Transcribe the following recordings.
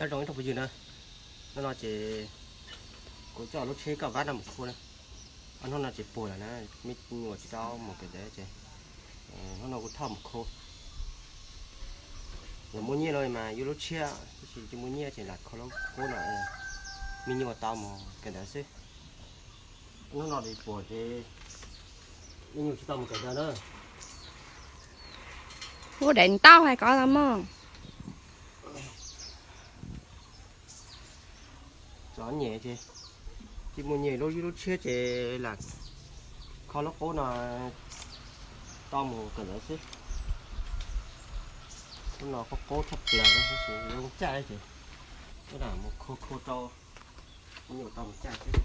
Nyob zoo ib tsoom phooj ywg na, hnub no ces kuv coj lub tsheb kauj vab no mus kho na. Ob hnub no ces puag lawm na, me nyuam tsis tau mus kawm ntawv ces hnub no kuv thauj mus kho. Yog muaj nyiaj lawm mas yuav lub tshiab, tab sis tsis muaj nyiaj ces lam kho lub qub no, me nyuam tau mus kawm ntawv xwb. Hnub no li puag ces me nyuam tsis tau mus kawm ntawv na. Ua daim ntaub hais kov tau mog. Txom nyem ces tsis muaj nyiaj, lub yub lub tshiab ces lam kho lub qub no tau mus kawm ntawv xwb. Lub no qub qub tshaj plaws, zoo caij ces lam mus kho kho rau me nyuam tau mus caij xwb.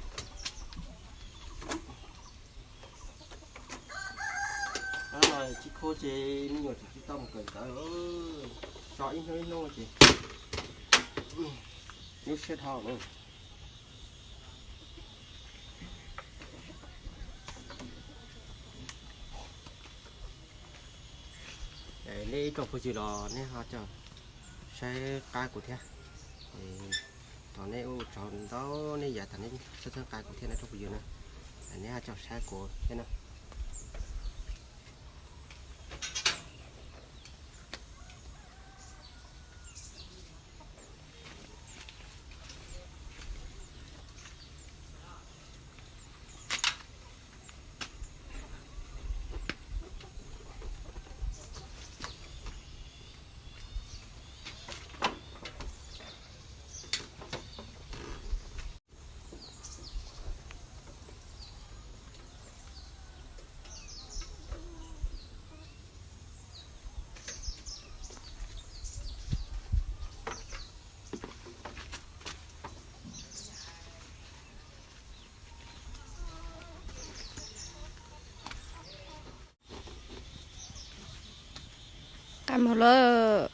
Hnub no tsis kho ces me nyuam tsis tau mus kawm ntawv, so ib hnub ib hnub ces nyuaj siab dhau na. Nej ib tsoom phooj ywg los nej ho coj saib qab kuv thiab. Thaum nej ua tsaug ntau, nej yav tag nej txhawb txhawb nqa kuv thiab na tsoom phooj ywg na. Nej ho coj saib kuv thiab na. Qab mus lawm.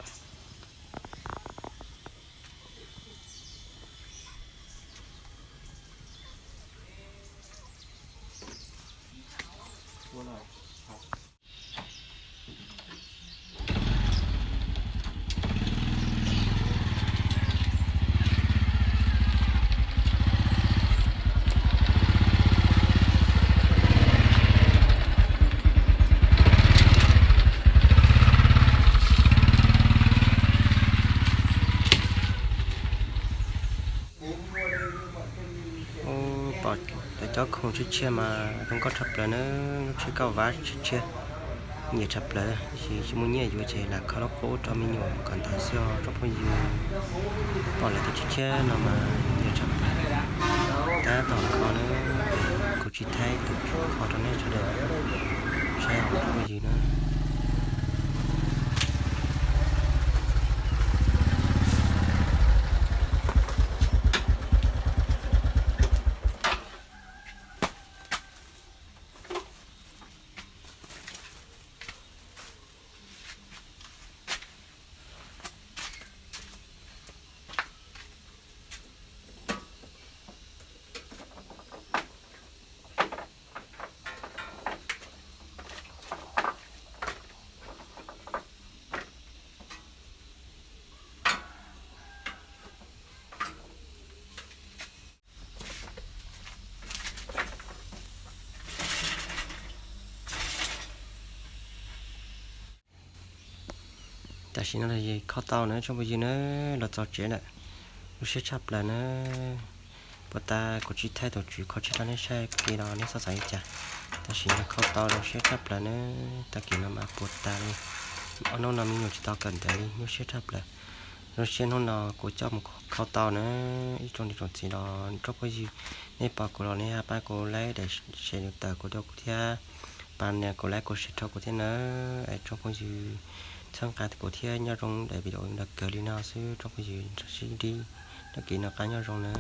Pom lawv cov khoom tshiab tshiab mas zoo nkauj tshaj plaws na, lub tsheb kauj vab tshiab tshiab, nyiam tshaj plaws, tab sis tsis muaj nyiaj yuav ces lam kho lub qub rau me nyuam mus kawm ntawv xwb os tsoom phooj ywg. Pom lawv cov tshiab tshiab no mas nyiam tshaj plaws. Tab tom kho na, kuv tsis thaij tus tswv kho rau nej sawv daws saib os tsoom phooj ywg na. Tam sim no kho tau na tsoom phooj ywg na, los txog tsev lawm, zoo siab tshaj plaws na. Puag ta kuv tsis thaij tus tswv kho tshiab rau nej saib kiag los nej xav xav li cas, tam sim no kho tau zoo siab tshaj plaws na. Tag kis no mas puag ta li, ob hnub no me nyuam tsis tau kawm ntawv li, nyuaj siab tshaj plaws. Zoo siab hnub no kuv coj mus kho tau na. Ib tsoom niam tsoom txiv los tsoom phooj ywg, nej pom kuv los nej pab kuv like, share, tawm kuv rau kuv thiab, pab nias kuv like kuv share rau kuv thiab na. Es tsoom phooj ywg txhawb nqa kuv thiab, nyob zoo daim video ntawm kawg li no xwb tsoom phooj ywg, sib ntsib tag kis no qab nyob zoo na.